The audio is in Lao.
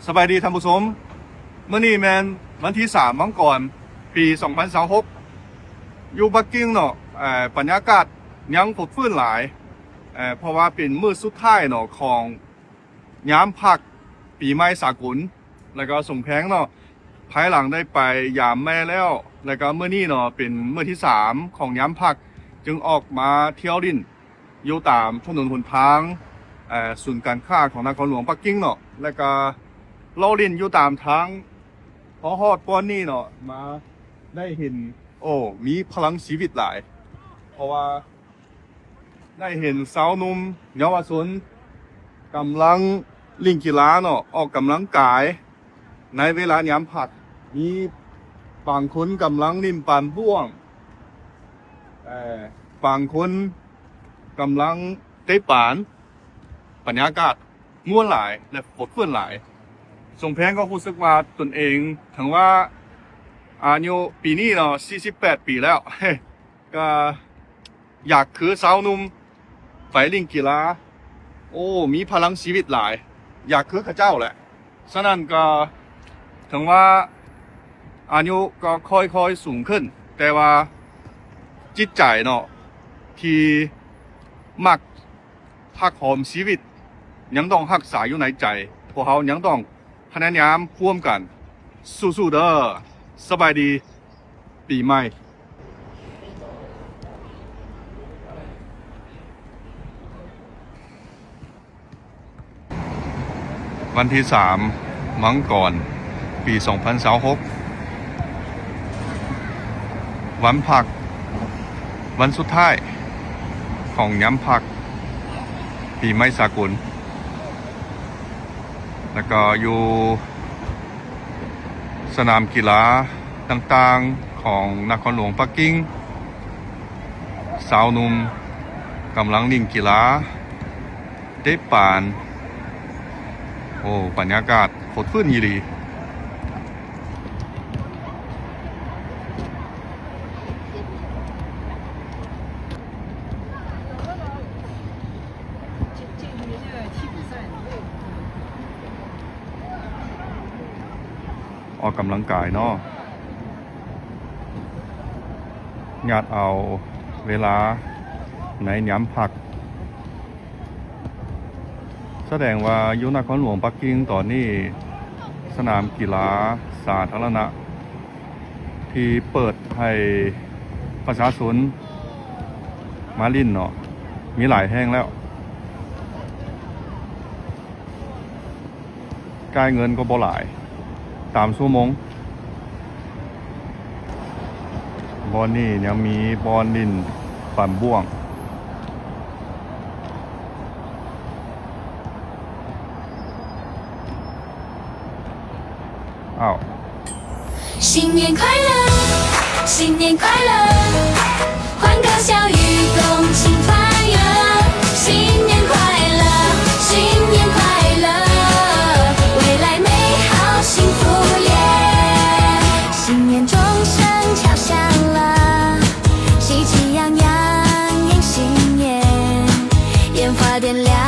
ສະບາຍດີທ່ານຜູ້ຊົມ, ມື້ນີ້ແມ່ນວັນທີສາມມັງກອນ ປີສອງພັນຊາວຫົກ ຢູ່ປັກກິ່ງເນາະ, ເອີ ບັນຍາກາດຍັງຟົດຟື້ນຫຼາຍ ເອີ ເພາະວ່າເປັນມື້ສຸດທ້າຍເນາະ ຂອງຍາມພັກປີໃໝ່ສາກົນ ແລ້ວກໍສົງແພງເນາະ, ພາຍຫຼັງໄດ້ໄປຢາມແມ່ແລ້ວ ແລ້ວກໍມື້ນີ້ເນາະ ເປັນມື້ທີສາມຂອງຍາມພັກ ຈຶ່ງອອກມາທ່ຽວຫຼິ້ນ ຢູ່ຕາມຖະໜົນຫົນທາງ ເອີ ສູນການຄ້າຂອງນະຄອນຫຼວງປັກກິ່ງເນາະ, ແລ້ວກະເລາະຫຼິ້ນຢູ່ຕາມທາງ. ພໍຮອດບ່ອນນີ້ເນາະ ມາໄດ້ເຫັນ ໂອ້ ມີພະລັງຊີວິດຫຼາຍ ເພາະວ່າໄດ້ເຫັນຊາວໜຸ່ມເຍົາວະຊົນກຳລັງຫຼິ້ນກິລາເນາະ, ອອກກຳລັງກາຍ ໃນເວລາຍາມພັກ ມີບາງຄົນກຳລັງຫຼິ້ນປານບ້ວງ, ເອີ ບາງຄົນກຳລັງເຕະປານ. ບັນຍາກາດມ່ວນຫຼາຍ ແລະ ຟົດຟື້ນຫຼາຍ. ສົງແພງກໍຮູ້ສຶກວ່າຕົນເອງ ເຖິງວ່າອາຍຸປີນີ້ເນາະ ສີ່ສິບແປດປີແລ້ວ ກໍຢາກຄືຊາວໜຸ່ມໄປຫຼິ້ນກິລາ. ໂອ້ ມີພະລັງຊີວິດຫຼາຍ, ຢາກຄືເຂົາເຈົ້າແຫຼະ. ສະນັ້ນກໍເຖິງວ່າອາຍຸກໍຄ່ອຍໆສູງຂຶ້ນ, ແຕ່ວ່າຈິດໃຈເນາະ ທີ່ມັກຜັກຫອມຊີວິດ ຍັງຕ້ອງຮັກສາຢູ່ໃນໃຈ. ພວກເຮົາຍັງຕ້ອງພະຍາຍາມຮ່ວມກັນ. ສູ້ໆເດີ. ສະບາຍດີ ປີໃໝ່. ວັນທີສາມມັງກອນ ປີສອງພັນຊາວຫົກ ວັນພັກ ວັນສຸດທ້າຍຂອງຍາມພັກປີໃໝ່ສາກົນ. ແລ້ວກໍຢູ່ສະໜາມກິລາຕ່າງໆຂອງນະຄອນຫຼວງປັກກິ່ງ ຊາວໜຸ່ມກຳລັງຫຼິ້ນກິລາ ເຕະປານ. ໂອ້ ບັນຍາກາດຟົດຟື້ນອີ່ຫຼີ. ອອກກຳລັງກາຍເນາະ, ຍາດເອົາເວລາໃນຍາມພັກ. ສະແດງວ່າຢູ່ນະຄອນຫຼວງປັກກິ່ງຕອນນີ້ ສະໜາມກິລາສາທາລະນະ ທີ່ເປີດໃຫ້ປະຊາຊົນມາຫຼິ້ນເນາະ ມີຫຼາຍແຫ່ງແລ້ວ, ຈ່າຍເງິນກໍບໍ່ຫຼາຍ ຕາມຊົ່ວໂມງ. ບ່ອນນີ້ຍັງມີບ່ອນຫຼິ້ນປານບ້ວງ. ອ້າວ. 新年快乐，新年快乐，欢歌笑语，恭喜快乐。新年快乐，新年快乐，未来美好幸福耶。新年钟声敲响了，喜气洋洋迎新年，烟花点亮。